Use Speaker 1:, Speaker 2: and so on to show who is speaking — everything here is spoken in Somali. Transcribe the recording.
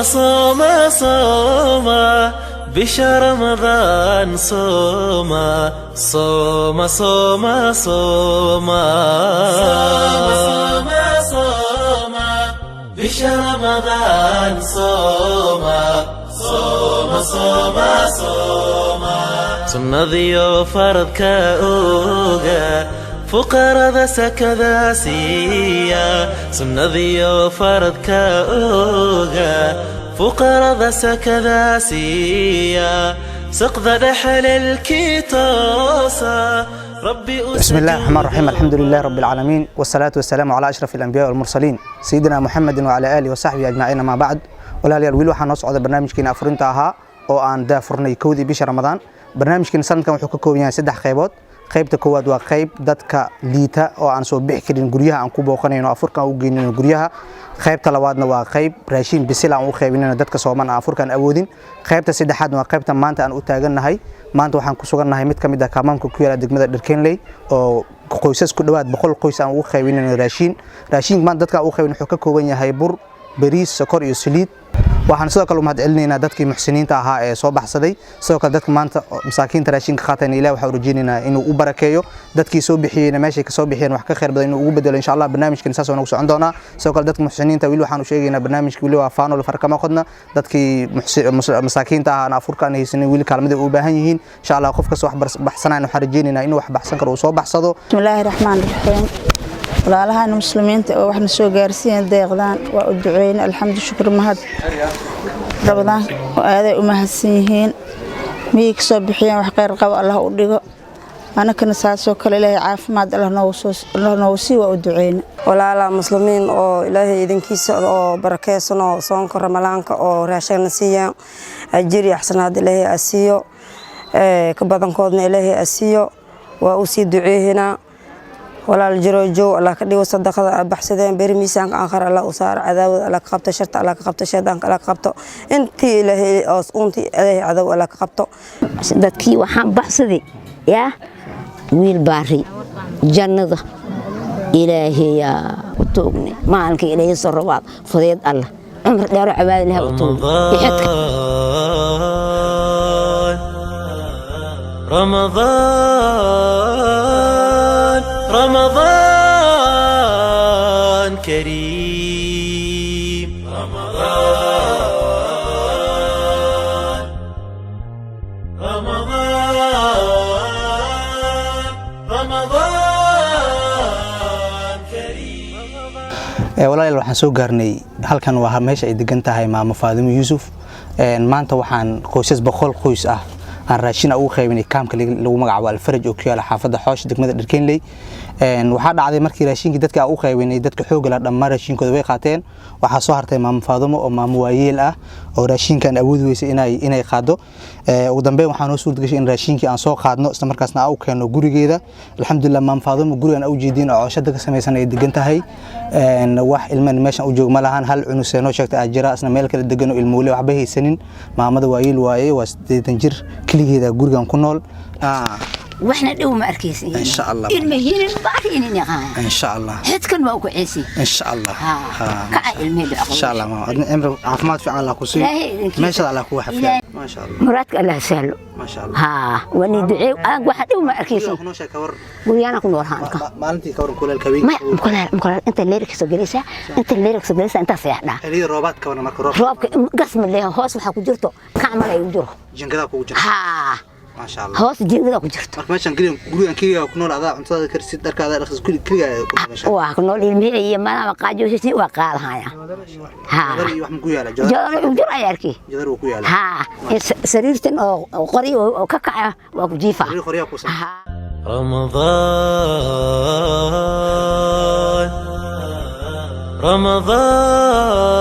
Speaker 1: Sooma, sooma, bisha Ramadaan sooma, sooma, sooma, sooma, sooma, sooma, bisha Ramadaan sooma, sooma, sooma, sooma, sunnadiyo faradka oga, fuqarada sakada siiya, sunnadiyo faradka oga, fuqarada sakada siiya, saqda dhexalelkii toosa rabbi.
Speaker 2: بسم الله الرحمن الرحيم، الحمد لله رب العالمين، والصلاة والسلام على أشرف الأنبياء والمرسلين، سيدنا محمد وعلى آله وصحبه أجمعين، ما بعد. Walaalayaal, weli waxaa noo socda barnaamijkeena afurinta ahaa oo aan daafurnay 1-dii bisha Ramadaan. Barnaamijkeena sanadkan wuxuu ka kooban yahay saddex qaybood. Qaybta koowaad waa qayb dadka liita oo aan soo bixi karin guryaha aan ku booqanayno, afurka aan u geynayno guryaha. Qaybta labaadna waa qayb raashin bisil aan u qaybinayno dadka sooman aan afurkaan awoodin. Qaybta saddexaadna waa qaybta maanta aan u taagannahay. Maanta waxaan ku sugannahay mid ka mid ah kaamaamka ku yaala degmada Dharkenley oo qoysas ku dhowaad 100 qoys aan ugu qaybinayno raashin. Raashinka maanta dadka aan ugu qaybin wuxuu ka kooban yahay bur, bariis, sokor iyo saliid. Waxaan sidoo kale u mahadcelinaynaa dadkii muxsiniinta ahaa ee soo baxsaday. Sidoo kale dadka maanta masaakiinta raashinka qaatayna, Ilaah waxaan u rajaynaynaa inuu u barakeeyo. Dadkii soo bixiyeyna meeshay ka soo bixiyeen wax ka khayr badan inuu ugu bedelo, insha Allah. Barnaamijkan saas oo nagu socon doonaa. Sidoo kale dadka muxsiniinta weli waxaan u sheegaynaa barnaamijka weli waa faanol farkama qodna. Dadkii masaakiinta ahaa aan afurka aan haysanin weli kaalmadii u baahan yihiin. Insha Allah, qof kasta wax baxsanayn waxaan rajaynaynaa inuu wax baxsan karo, uu soo baxsado.
Speaker 3: Bismillaahi raxmaan raxiim. Walaalahan muslimiinta oo waxna soo gaarsiiyeen deeqdaan waa u duceyne. Alxamdu, shukr, mahad. Ramadaan oo aaday u mahadsan yihiin. Miyay ka soo bixiyeen wax khayr qabo Allah u dhigo. Anakana saasoo kale Ilaahay caafimaad Allah noogu soo, Allah noogu sii. Waa u duceyne.
Speaker 4: Walaalaha muslimiin oo Ilaahay idinkiisa oo barakeysan oo soonka Ramadaanka oo raashana siiyaan, ajir iyo xasanaad Ilaahay a siiyo, ka badankoodna Ilaahay a siiyo. Waa u sii duceehinaa. Walaal jiro joog Allah ka dhigo. Sadaqada a baxsadeen beri miisaanka aakhir Allah u saaro. Cadaawada Allah ka qabto, sharta Allah ka qabto, shaydaanka Allah ka qabto, intii Ilaahay oos uuntii Ilaahay cadow Allah ka qabto.
Speaker 5: Dadkii waxaan baxsaday yaa wiil baari jannada Ilaahayaa u toognay. Maalinka Ilaahay soo rabaad fudeed, Allah cumri dheero cabaadi laha u toognay ixidka.
Speaker 1: رمضان، رمضان، رمضان كريم، رمضان، رمضان، رمضان كريم.
Speaker 2: Walaalayaal, waxaan soo gaarnay halkan, waa meesha ay degan tahay maamo Faadimo Yuusuf. Maanta waxaan qoysas 100 qoys ah aan raashin ugu qaybinay kaamka lagu magacaabo Alfaraj oo ku yaala xaafadda Xoosh, degmada Dharkenley. Waxaa dhacday markii raashinkii dadka aan u qaybinay, dadka xoogga la dhammaan raashinkooda way qaateen. Waxaa soo hartay maamo Faadimo oo maamo waayeel ah oo raashinkan awoodi weysay inay qaado. Ugu dambeyn waxaa noo suurta gashay in raashinkii aan soo qaadno, isla markaasna aan u keenno gurigeeda. Alxamdulilah, maamo Faadimo gurigan u jeediin oo cooshada ka samaysan ay degan tahay. Wax ilman meeshan u joog ma lahan. Hal cunusee noo sheegtay aa jira, isna meel kala degan oo ilmoole waxba haysanin. Maamada waayeel waaye, waa 80 jir, keligeeda gurigan ku nool.
Speaker 5: Waxna dhow ma arkaysin.
Speaker 2: Insha Allah.
Speaker 5: Ilmahinin baarinin yaqaan.
Speaker 2: Insha Allah.
Speaker 5: Xidkan waa ku ceesi.
Speaker 2: Insha Allah.
Speaker 5: Kaca ilmihii.
Speaker 2: Insha Allah, maama, adna cimri caafimaad fiican Allah ku siiyo.
Speaker 5: Ilaahay idinkiisa.
Speaker 2: Meeshada Allah kugu xafiya. Maasha Allah.
Speaker 5: Muraadka Allah sahlo.
Speaker 2: Maasha Allah.
Speaker 5: Haa, wani ducee aan waxa dhow ma arkaysin.
Speaker 2: Ku nooshahay, ka war?
Speaker 5: Guryaana ku nool haanka.
Speaker 2: Maalintii ka waran kuleelka habeenkii?
Speaker 5: Maya, mukulaal mukulaal inta leerka soo gelaysaa, inta leerka soo gelaysaa, inta seexdhaa.
Speaker 2: Xilliyada roobaadka waran marka roobka?
Speaker 5: Roobka gas ma leeyahay, hoos waxaa ku jirto kacmal ay u jiro.
Speaker 2: Jingadaa kugu jirta?
Speaker 5: Haa.
Speaker 2: Maasha Allah.
Speaker 5: Hoos jingada ku jirto.
Speaker 2: Marka meeshan gurigan keligaa ku nool, adaa cuntada karsid, dharkaada dhaqsid, kulli keligaa ku nool meeshan?
Speaker 5: Waa ku nool, ilmihii iyo maadaama qaajoosisi waa qaadahaya. Haa.
Speaker 2: Jodar iyo wax ma ku yaala jodar?
Speaker 5: Jodar u jiro ayaa arkay.
Speaker 2: Jodar wuu ku yaala?
Speaker 5: Haa, sariirtan oo qori oo ka kaca waa ku jiifa.
Speaker 2: Sariir qoryaa ku san.
Speaker 5: Haa.
Speaker 1: رمضان، رمضان،